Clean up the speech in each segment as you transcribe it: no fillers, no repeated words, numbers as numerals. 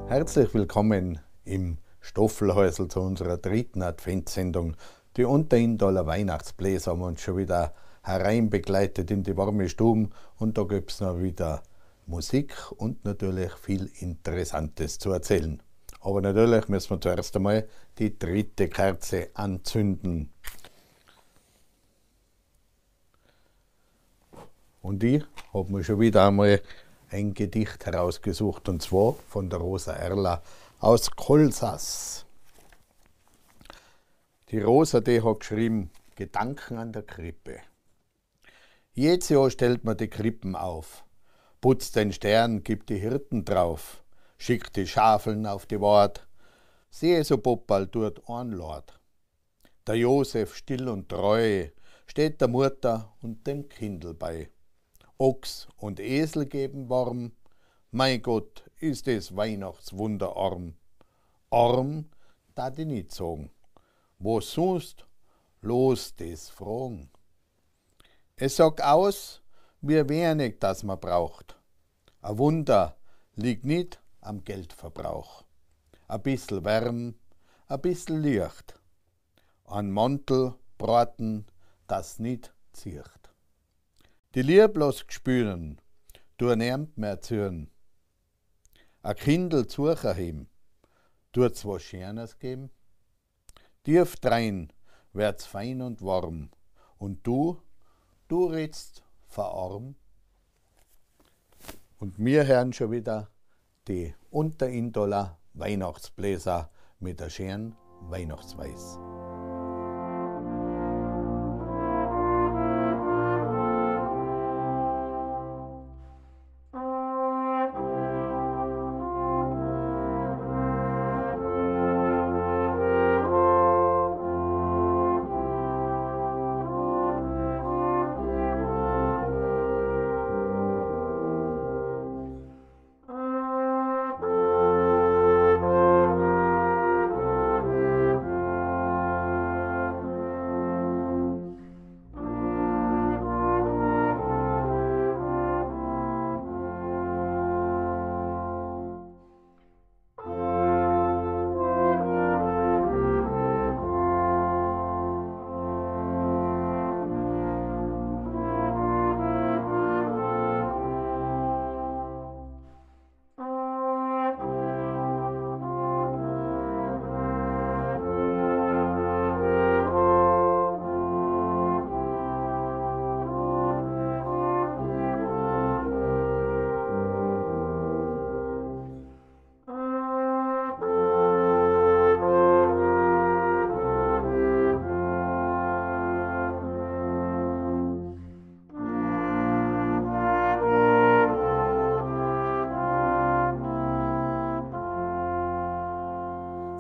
Herzlich willkommen im Stoffelhäusl zu unserer dritten Adventssendung. Die Unterintaler Weihnachtsbläser haben uns schon wieder hereinbegleitet in die warme Stube und da gibt's noch wieder Musik und natürlich viel Interessantes zu erzählen. Aber natürlich müssen wir zuerst einmal die dritte Kerze anzünden. Und ich hab mir schon wieder einmal ein Gedicht herausgesucht, und zwar von der Rosa Erler aus Kolsass. Die Rosa, die hat geschrieben, Gedanken an der Krippe. Jedes Jahr stellt man die Krippen auf, putzt den Stern, gibt die Hirten drauf, schickt die Schafeln auf die Wart, sehe so Popperl tut ein Lord. Der Josef still und treu steht der Mutter und dem Kindl bei. Ochs und Esel geben warm, mein Gott, ist es Weihnachtswunderarm. Arm, da die nicht sagen, wo sonst los des fragen. Es sagt aus, wie wenig das man braucht. Ein Wunder liegt nicht am Geldverbrauch. Ein bissl Wärm, ein bissl Licht, ein Mantel braten, das nicht zieht. Die Lieb lass gspüren, du niemand mehr züren. Ein Kindl zucherheben, tut's was Schönes geben. Tief drein wird's fein und warm, und du redst verarm. Und wir hören schon wieder die Unterintaler Weihnachtsbläser mit der schönen Weihnachtsweis.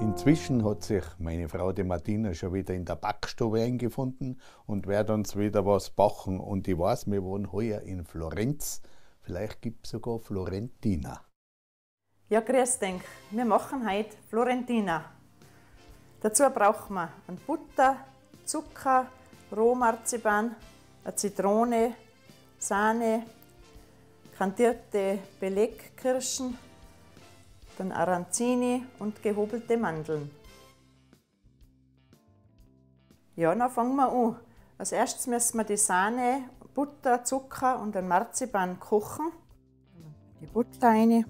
Inzwischen hat sich meine Frau, die Martina, schon wieder in der Backstube eingefunden und wird uns wieder was backen. Und ich weiß, wir waren heuer in Florenz. Vielleicht gibt's sogar Florentina. Ja, grüß dich. Wir machen heute Florentina. Dazu brauchen wir einen Butter, Zucker, Rohmarzipan, eine Zitrone, Sahne, kandierte Belegkirschen, dann Arancini und gehobelte Mandeln. Ja, dann fangen wir an. Als erstes müssen wir die Sahne, Butter, Zucker und den Marzipan kochen. Die Butter rein.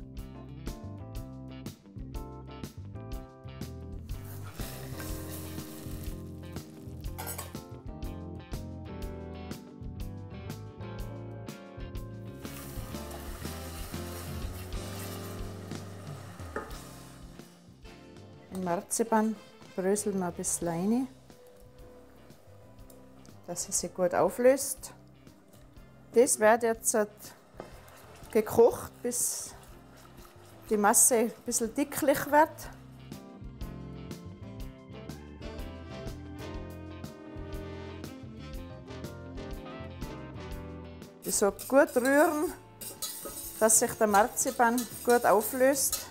Den Marzipan bröseln wir ein bisschen rein, dass es sich gut auflöst. Das wird jetzt gekocht, bis die Masse ein bisschen dicklich wird. Ich sag gut rühren, dass sich der Marzipan gut auflöst.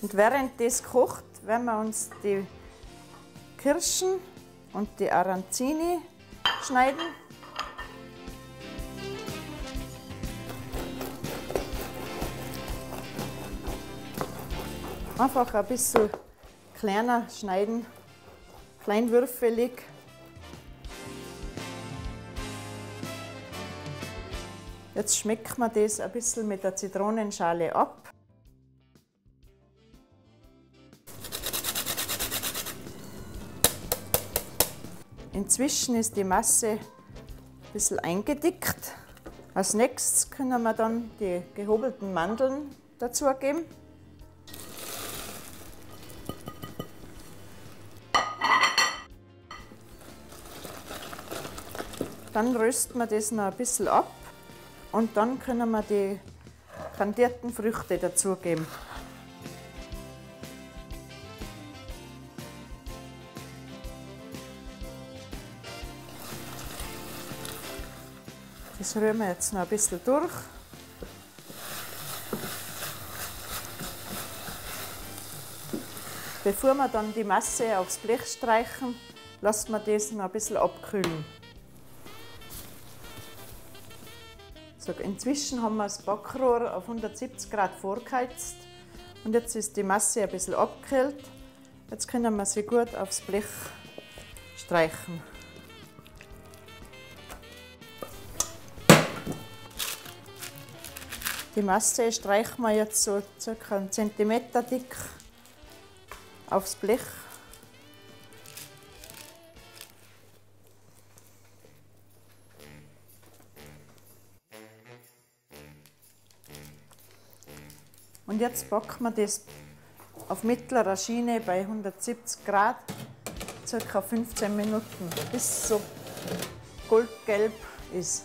Und während das kocht, werden wir uns die Kirschen und die Arancini schneiden. Einfach ein bisschen kleiner schneiden, kleinwürfelig. Jetzt schmeckt man das ein bisschen mit der Zitronenschale ab. Inzwischen ist die Masse ein bisschen eingedickt. Als nächstes können wir dann die gehobelten Mandeln dazugeben. Dann rösten wir das noch ein bisschen ab und dann können wir die kandierten Früchte dazugeben. Das rühren wir jetzt noch ein bisschen durch. Bevor wir dann die Masse aufs Blech streichen, lassen wir das noch ein bisschen abkühlen. So, inzwischen haben wir das Backrohr auf 170 Grad vorgeheizt und jetzt ist die Masse ein bisschen abgekühlt. Jetzt können wir sie gut aufs Blech streichen. Die Masse streichen wir jetzt so ca. 1 cm dick aufs Blech. Und jetzt backen wir das auf mittlerer Schiene bei 170 Grad ca. 15 Minuten, bis es so goldgelb ist.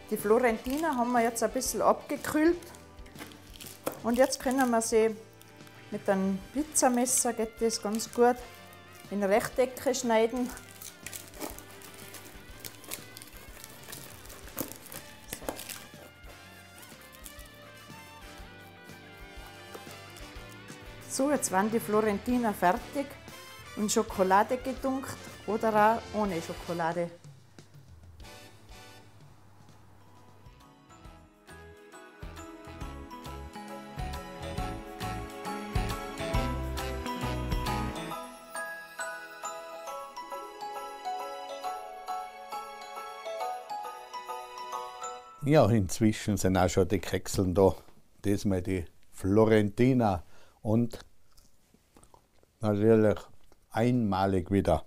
Die Florentiner haben wir jetzt ein bisschen abgekühlt und jetzt können wir sie mit einem Pizzamesser, geht das ganz gut, in Rechtecke schneiden. So, jetzt waren die Florentiner fertig, in Schokolade gedunkt oder auch ohne Schokolade. Ja, inzwischen sind auch schon die Kekseln da. Diesmal die Florentiner und natürlich einmalig wieder.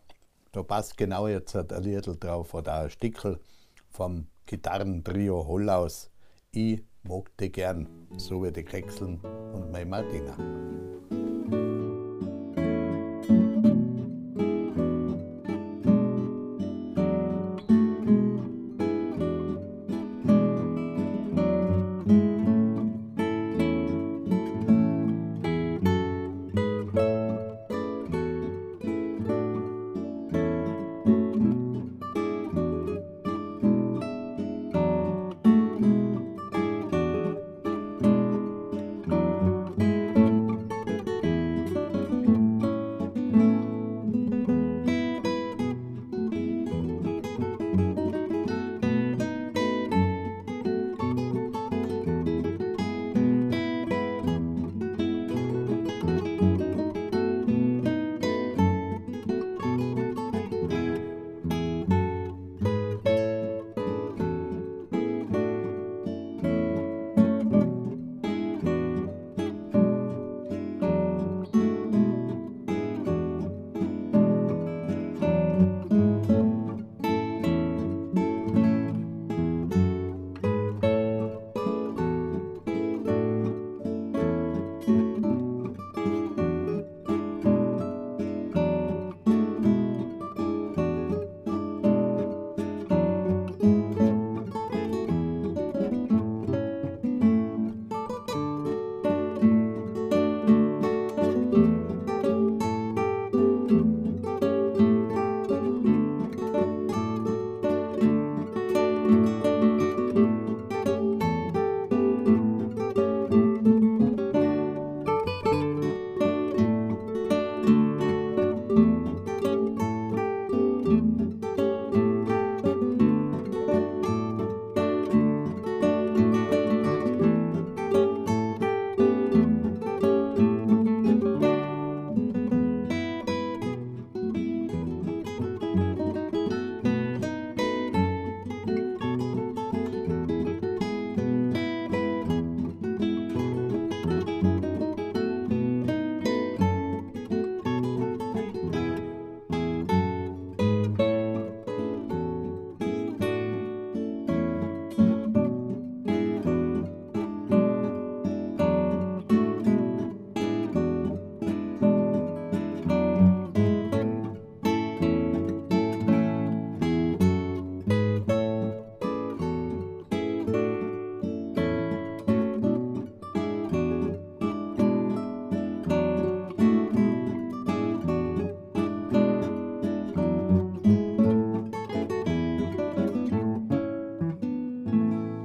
Da passt genau jetzt ein Liedl drauf oder ein Stickel vom Gitarrentrio Hollaus. Ich mag die gern, so wie die Kekseln und meine Martina.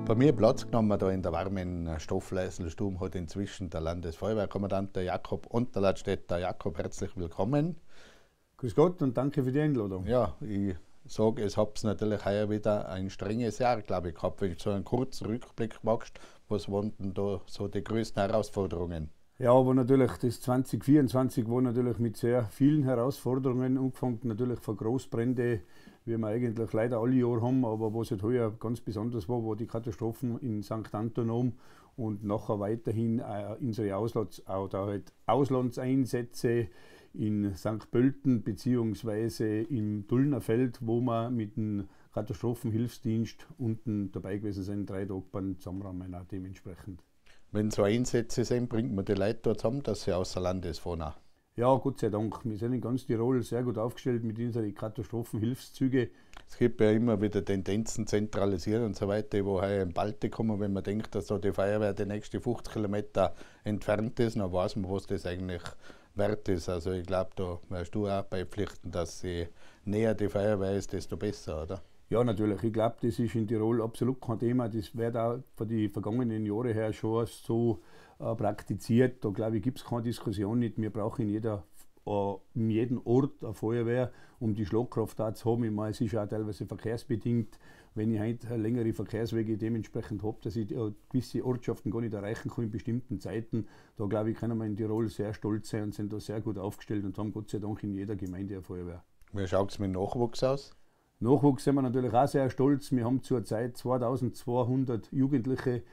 Bei mir Platz genommen da in der warmen Stoffleiselstube hat inzwischen der Landesfeuerwehrkommandant der Jakob Unterladstätter. Jakob, herzlich willkommen. Grüß Gott und danke für die Einladung. Ja, ich sage, es habt natürlich heuer wieder ein strenges Jahr, glaube ich, gehabt. Wenn du so einen kurzen Rückblick machst, was waren denn da so die größten Herausforderungen? Ja, aber natürlich das 2024 war natürlich mit sehr vielen Herausforderungen, angefangen natürlich von Großbrände, wie wir eigentlich leider alle Jahre haben, aber was halt heuer ganz besonders war, war die Katastrophen in St. Anton oben und nachher weiterhin unsere Auslandseinsätze in St. Pölten beziehungsweise im Tullnerfeld, wo wir mit dem Katastrophenhilfsdienst unten dabei gewesen sind, 3 Tage beim Zusammenrahmen auch dementsprechend. Wenn so Einsätze sind, bringt man die Leute dort zusammen, dass sie außer Landes fahren? Ja, Gott sei Dank. Wir sind in ganz Tirol sehr gut aufgestellt mit unseren Katastrophenhilfszügen. Es gibt ja immer wieder Tendenzen, zentralisieren und so weiter, wo heuer im Baltikum, und wenn man denkt, dass da die Feuerwehr die nächste 50 Kilometer entfernt ist, dann weiß man, was das eigentlich wert ist. Also ich glaub, da wärst du auch beipflichten, dass je näher die Feuerwehr ist, desto besser, oder? Ja, natürlich. Ich glaub, das ist in Tirol absolut kein Thema. Das wird auch von den vergangenen Jahren her schon so praktiziert. Da, glaub ich, gibt's keine Diskussion nicht. Wir brauchen in jedem Ort eine Feuerwehr, um die Schlagkraft da zu haben. Ich meine, es ist auch teilweise verkehrsbedingt, wenn ich heute längere Verkehrswege dementsprechend hab, dass ich gewisse Ortschaften gar nicht erreichen kann in bestimmten Zeiten. Da, glaub ich, können wir in Tirol sehr stolz sein und sind da sehr gut aufgestellt und haben Gott sei Dank in jeder Gemeinde eine Feuerwehr. Wie schaut's mit Nachwuchs aus? Nachwuchs sind wir natürlich auch sehr stolz. Wir haben zurzeit 2200 Jugendliche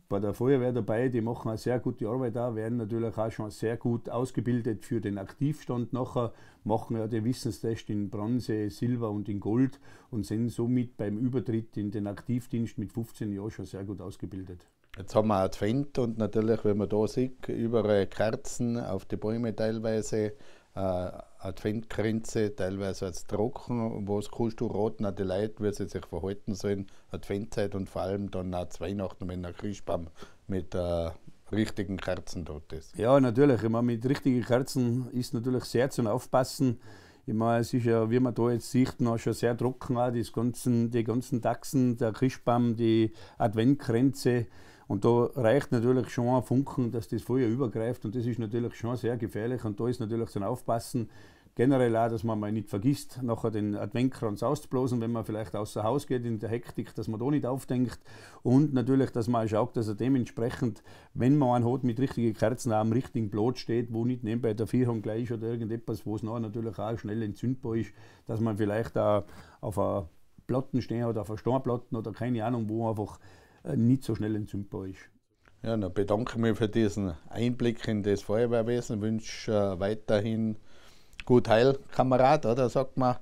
bei der Feuerwehr dabei, die machen eine sehr gute Arbeit auch, werden natürlich auch schon sehr gut ausgebildet für den Aktivstand nachher, machen ja den Wissenstest in Bronze, Silber und in Gold und sind somit beim Übertritt in den Aktivdienst mit 15 Jahren schon sehr gut ausgebildet. Jetzt haben wir Advent und natürlich, wenn man da sieht, überall Kerzen auf die Bäume teilweise, Adventkränze, teilweise als trocken. Was kannst du raten an die Leute, wie sie sich verhalten sollen, Adventzeit und vor allem dann auch zu Weihnachten, wenn ein Christbaum mit richtigen Kerzen dort ist? Ja, natürlich. Ich meine, mit richtigen Kerzen ist natürlich sehr zum Aufpassen. Ich meine, es ist ja, wie man da jetzt sieht, noch schon sehr trocken auch, die ganzen Taxen, der Christbaum, die Adventkränze. Und da reicht natürlich schon ein Funken, dass das Feuer übergreift und das ist natürlich schon sehr gefährlich und da ist natürlich zum Aufpassen generell auch, dass man mal nicht vergisst, nachher den Adventkranz auszublasen, wenn man vielleicht außer Haus geht in der Hektik, dass man da nicht aufdenkt und natürlich, dass man auch schaut, dass er dementsprechend, wenn man einen hat mit richtigen Kerzen, auch am richtigen Platz steht, wo nicht nebenbei der Vierhang gleich ist oder irgendetwas, wo es nachher natürlich auch schnell entzündbar ist, dass man vielleicht auch auf einer Platten stehen hat, auf einer Steinplatten oder keine Ahnung, wo einfach nicht so schnell entzündbar ist. Ja, dann bedanke ich mich für diesen Einblick in das Feuerwehrwesen, wünsche weiterhin gut Heil, Kamerad, oder sagt man,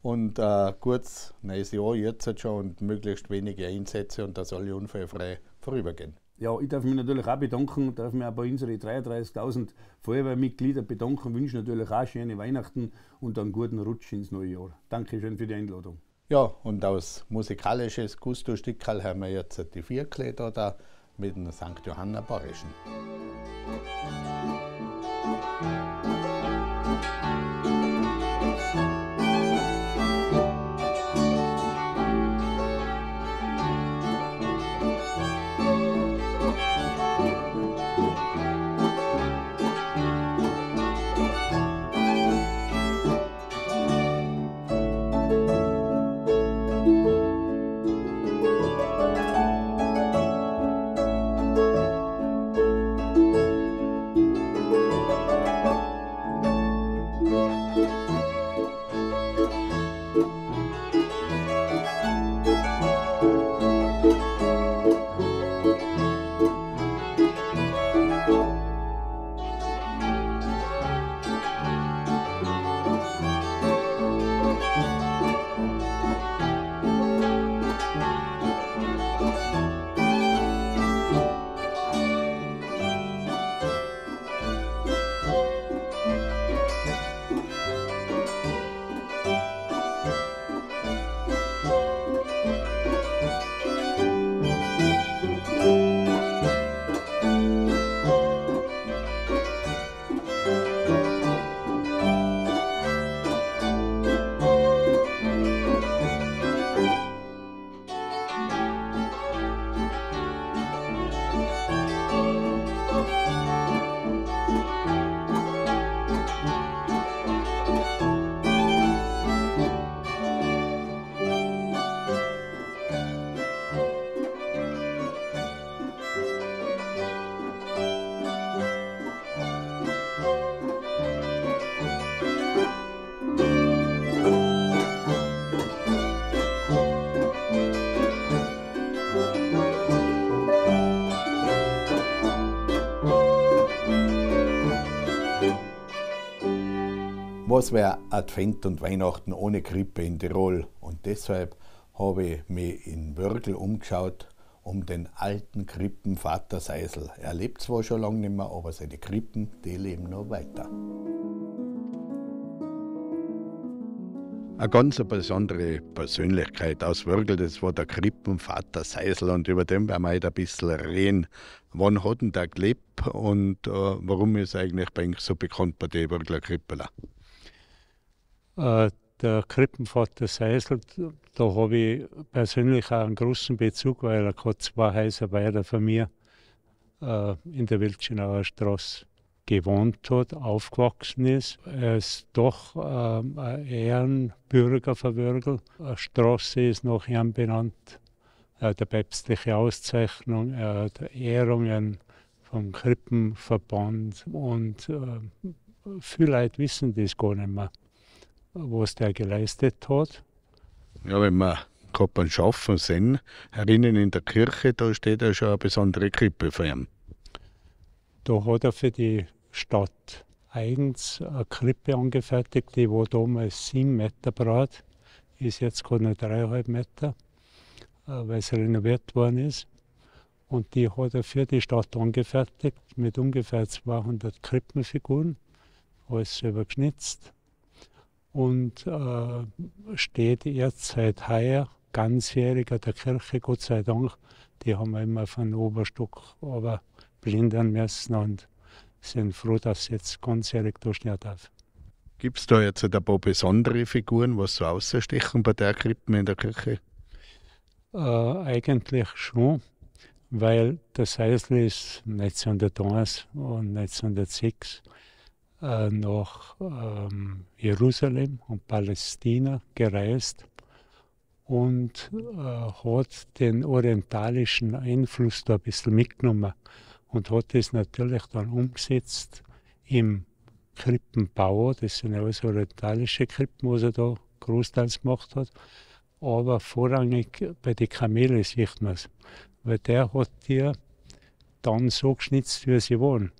und gutes neues Jahr jetzt schon und möglichst wenige Einsätze und dass alle unfallfrei vorübergehen. Ja, ich darf mich natürlich auch bedanken, darf mich auch bei unseren 33.000 Feuerwehrmitgliedern bedanken, wünsche natürlich auch schöne Weihnachten und einen guten Rutsch ins neue Jahr. Dankeschön für die Einladung. Ja, und aus musikalisches Gusto-Stickerl haben wir jetzt die Vierkle da mit dem Sankt Johanna Bayerischen. Was wäre Advent und Weihnachten ohne Krippe in Tirol? Und deshalb habe ich mich in Wörgl umgeschaut um den alten Krippenvater Seisel. Er lebt zwar schon lange nicht mehr, aber seine Krippen, die leben noch weiter. Eine ganz besondere Persönlichkeit aus Wörgl, das war der Krippenvater Seisel, und über den werden wir heute ein bisschen reden. Wann hat denn der gelebt und warum ist er eigentlich bei uns so bekannt bei den Wörgler Krippeler? Der Krippenvater Seisel, da habe ich persönlich auch einen großen Bezug, weil er gerade 2 Häuser weiter von mir in der Wildschönauer Straße gewohnt hat, aufgewachsen ist. Er ist doch ein Ehrenbürger von Wörgl. Eine Straße ist nach ihm benannt. Er hat eine päpstliche Auszeichnung, er hat Ehrungen vom Krippenverband und viele Leute wissen das gar nicht mehr, was der geleistet hat. Ja, wenn wir gerade beim Schaffen sind, herinnen in der Kirche, da steht ja schon eine besondere Krippe für ihn. Da hat er für die Stadt eigens eine Krippe angefertigt, die war damals 7 Meter breit, ist jetzt gerade noch 3,5 Meter, weil es renoviert worden ist. Und die hat er für die Stadt angefertigt mit ungefähr 200 Krippenfiguren, alles selber geschnitzt. Und steht jetzt seit heuer ganzjährig an der Kirche, Gott sei Dank. Die haben wir immer von Oberstock aber blindern müssen und sind froh, dass sie jetzt ganzjährig da stehen darf. Gibt's da jetzt ein paar besondere Figuren, was so ausstechen bei der Krippen in der Kirche? Eigentlich schon, weil der Seisel ist 1901 und 1906 nach Jerusalem und Palästina gereist und hat den orientalischen Einfluss da ein bisschen mitgenommen und hat das natürlich dann umgesetzt im Krippenbau. Das sind ja alles orientalische Krippen, was er da großteils gemacht hat. Aber vorrangig bei den Kamelen sieht man's, weil der hat die dann so geschnitzt, wie sie waren.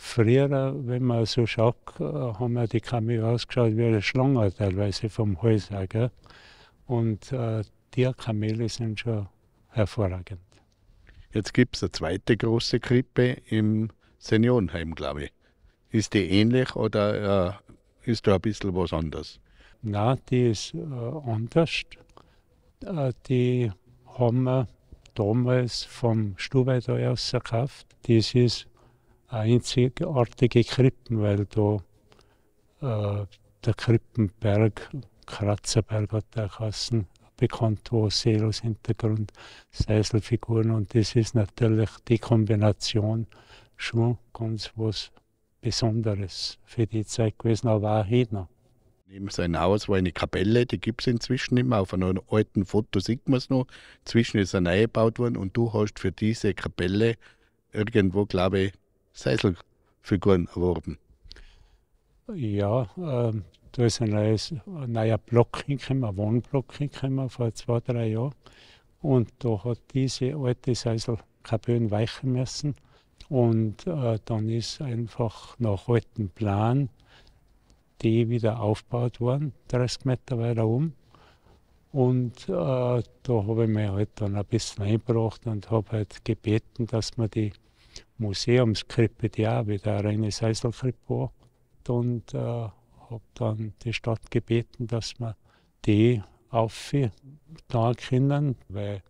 Früher, wenn man so schaut, haben ja die Kamele ausgeschaut wie eine Schlange teilweise vom Hals her, gell? Und die Kamele sind schon hervorragend. Jetzt gibt's eine zweite große Krippe im Seniorenheim, glaub ich. Ist die ähnlich oder ist da ein bisschen was anderes? Nein, die ist anders. Die haben wir damals vom Stubaital aus gekauft. Das ist eine einzigartige Krippen, weil da der Krippenberg, Kratzerberg hat der geheißen, bekannt war, Seelos Hintergrund, Seiselfiguren, und das ist natürlich die Kombination schon ganz was Besonderes für die Zeit gewesen, aber auch heute noch. Neben seinem Haus war eine Kapelle, die gibt's inzwischen nicht mehr. Auf einem alten Foto sieht man's noch. Inzwischen ist er neu gebaut worden und du hast für diese Kapelle irgendwo, glaube ich, Seiselfiguren erworben. Ja, da ist ein neuer Block hingekommen, ein Wohnblock hingekommen vor 2, 3 Jahren. Und da hat diese alte Seiselkapelle weichen müssen. Und dann ist einfach nach altem Plan die wieder aufgebaut worden, 30 Meter weiter oben. Und da habe ich mich halt dann ein bisschen eingebracht und habe halt gebeten, dass man die Museumskrippe, die auch wieder eine reine Seiselkrippe war, und habe dann die Stadt gebeten, dass wir die aufbauen können, weil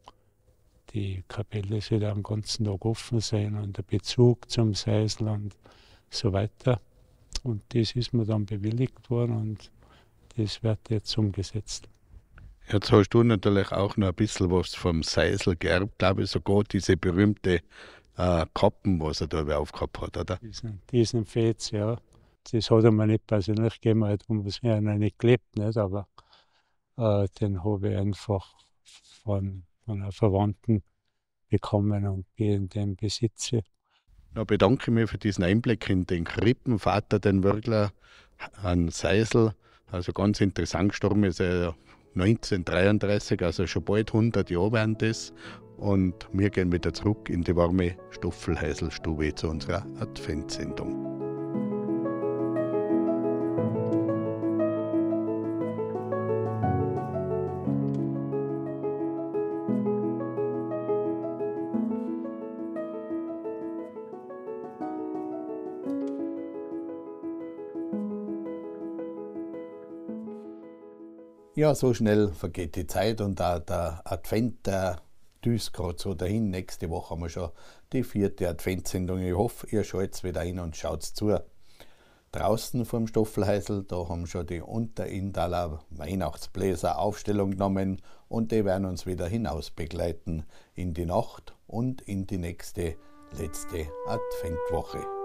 die Kapelle soll ja den ganzen Tag offen sein und der Bezug zum Seisel und so weiter. Und das ist mir dann bewilligt worden und das wird jetzt umgesetzt. Jetzt hast du natürlich auch noch ein bisschen was vom Seisel geerbt, glaube ich, sogar diese berühmte Kappen, was er da aufgehabt hat, oder? Diesen Fez, ja. Das hat er mir nicht persönlich gegeben, weil darum hat er noch nicht gelebt, nicht? Aber den habe ich einfach von einem Verwandten bekommen und bin in dem Besitze. Da bedanke ich mich für diesen Einblick in den Krippenvater, den Wörgler, an Seisel. Also ganz interessant, gestorben ist er 1933, also schon bald 100 Jahre werden das. Und wir gehen wieder zurück in die warme Stoffelhäuselstube zu unserer Adventssendung. Ja, so schnell vergeht die Zeit und auch der Advent, der düst grad so dahin. Nächste Woche haben wir schon die 4. Adventssendung. Ich hoffe, ihr schaltet wieder ein und schaut zu. Draußen vorm Stoffelhäusl, da haben schon die Unterinntaler Weihnachtsbläser Aufstellung genommen und die werden uns wieder hinaus begleiten in die Nacht und in die nächste, letzte Adventwoche.